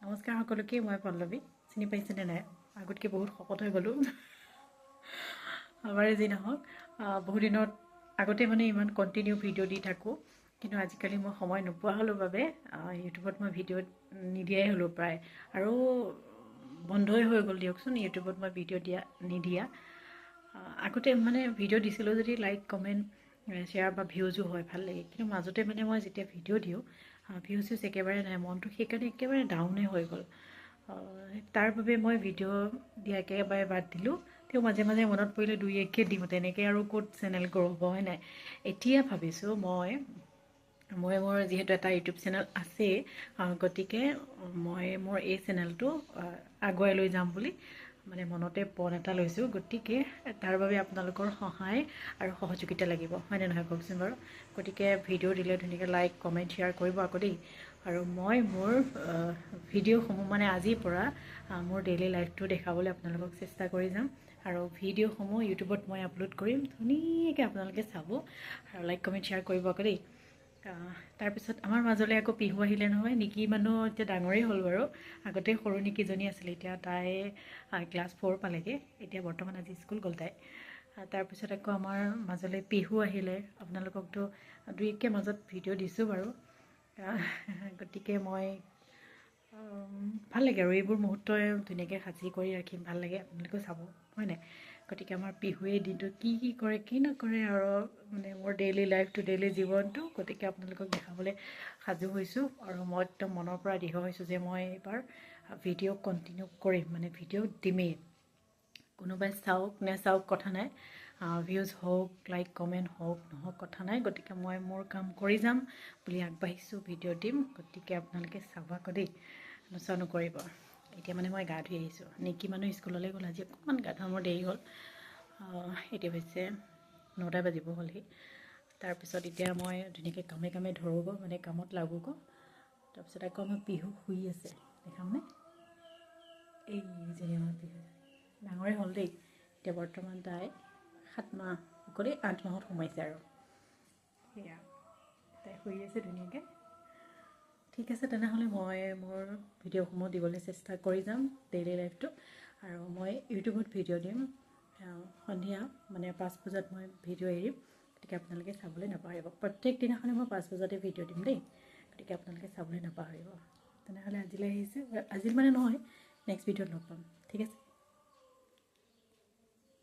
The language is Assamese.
নমস্কাৰ সকলোকে, মই পল্লৱী। চিনি পাইছেনে নাই? আগতকৈ বহুত শকত হৈ গ'লোঁ। বাৰু যি নহওক, বহুদিনত আগতে মানে ইমান কণ্টিনিউ ভিডিঅ' দি থাকোঁ, কিন্তু আজিকালি মই সময় নোপোৱা হ'লোঁ বাবে ইউটিউবত মই ভিডিঅ' নিদিয়াই হ'লোঁ প্ৰায় আৰু বন্ধই হৈ গ'ল দিয়কচোন ইউটিউবত মই ভিডিঅ' দিয়া নিদিয়া। আগতে মানে ভিডিঅ' দিছিলোঁ যদি লাইক, কমেণ্ট, শ্বেয়াৰ বা ভিউজো হয়, ভাল লাগে। কিন্তু মাজতে মানে মই যেতিয়া ভিডিঅ' দিওঁ, ভিউজ চিউজ একেবাৰে নাই, মনটো সেইকাৰণে একেবাৰে ডাউনে হৈ গ'ল। তাৰ বাবে মই ভিডিঅ' দিয়া একেবাৰে বাদ দিলোঁ। তেওঁ মাজে মাজে মনত পৰিলে দুই একে দিওঁ, তেনেকৈ আৰু ক'ত চেনেল গ্ৰ' হ'ব, হয় নাই? এতিয়া ভাবিছোঁ মই মই মোৰ যিহেতু এটা ইউটিউব চেনেল আছেই, গতিকে মই মোৰ এই চেনেলটো আগুৱাই লৈ যাম বুলি মানে মনতে পণ এটা লৈছোঁ। গতিকে তাৰ বাবে আপোনালোকৰ সহায় আৰু সহযোগিতা লাগিব, হয়নে নহয় কওকচোন বাৰু? গতিকে ভিডিঅ' দিলে ধুনীয়াকৈ লাইক, কমেণ্ট, শ্বেয়াৰ কৰিব আকৌ দেই। আৰু মই মোৰ ভিডিঅ'সমূহ মানে আজিৰ পৰা মোৰ ডেইলি লাইফটো দেখাবলৈ আপোনালোকক চেষ্টা কৰি যাম আৰু ভিডিঅ'সমূহ ইউটিউবত মই আপলোড কৰিম, ধুনীয়াকৈ আপোনালোকে চাব আৰু লাইক, কমেণ্ট, শ্বেয়াৰ কৰিব আকৌ দেই। তাৰপিছত আমাৰ মাজলৈ আকৌ পিহু আহিলে নহয়। নিকি মানুহ এতিয়া ডাঙৰেই হ'ল বাৰু, আগতে সৰু নিকিজনী আছিলে, এতিয়া তাই ক্লাছ 4 পালেগৈ। এতিয়া বৰ্তমান আজি স্কুল গ'ল তাই। তাৰপিছত আকৌ আমাৰ মাজলৈ পিহু আহিলে। আপোনালোককতো দুই একে মাজত ভিডিঅ' দিছোঁ বাৰু। গতিকে মই ভাল লাগে আৰু এইবোৰ মুহূৰ্তই ধুনীয়াকৈ সাজি কৰি ৰাখিম, ভাল লাগে, আপোনালোকেও চাব, হয় নাই? গতিকে আমাৰ পিহুৱে দিনটো কি কি কৰে, কি নকৰে আৰু মানে মোৰ ডেইলি লাইফটো, ডেইলি জীৱনটো, গতিকে আপোনালোকক দেখাবলৈ সাজু হৈছোঁ। আৰু মই একদম মনৰ পৰা দৃঢ় হৈছোঁ যে মই এইবাৰ ভিডিঅ' কণ্টিনিউ কৰিম, মানে ভিডিঅ' দিমেই। কোনোবাই চাওক নেচাওক কথা নাই, ভিউজ হওক, লাইক, কমেণ্ট হওক নহওক কথা নাই। গতিকে মই মোৰ কাম কৰি যাম বুলি আগবাঢ়িছোঁ, ভিডিঅ' দিম। গতিকে আপোনালোকে চাব আকৌ দেই, নোচোৱা নকৰিব। এতিয়া মানে মই গা ধুই আহিছোঁ। নিকি মানুহ স্কুললৈ গ'ল, আজি অকণমান গা ধোৱা মোৰ দেৰি হ'ল। এতিয়া হৈছে 9টা বাজিব হ'লহি। তাৰপিছত এতিয়া মই ধুনীয়াকৈ কামে কামে ধৰোঁগৈ, মানে কামত লাগোগৈ। তাৰপিছত আকৌ আমাৰ পিহু শুই আছে, দেখামনে? এইজনী আমাৰ পিহু, ডাঙৰেই হ'ল দেই। এতিয়া বৰ্তমান তাই 7 মাহ উকলি 8 মাহত সোমাইছে আৰু সেয়া তাই শুই আছে ধুনীয়াকৈ। ঠিক আছে, তেনেহ'লে মই মোৰ ভিডিঅ'সমূহ দিবলৈ চেষ্টা কৰি যাম, ডেইলি লাইফটো। আৰু মই ইউটিউবত ভিডিঅ' দিম সন্ধিয়া মানে 5 বজাত মই ভিডিঅ' এৰিম। গতিকে আপোনালোকে চাবলৈ নাপাহৰিব। প্ৰত্যেক দিনাখনে মই 5 বজাতে ভিডিঅ' দিম দেই। গতিকে আপোনালোকে চাবলৈ নাপাহৰিব। তেনেহ'লে আজিলৈ আহিছোঁ, আজি মানে নহয়, নেক্সট ভিডিঅ'ত লগ পাম। ঠিক আছে।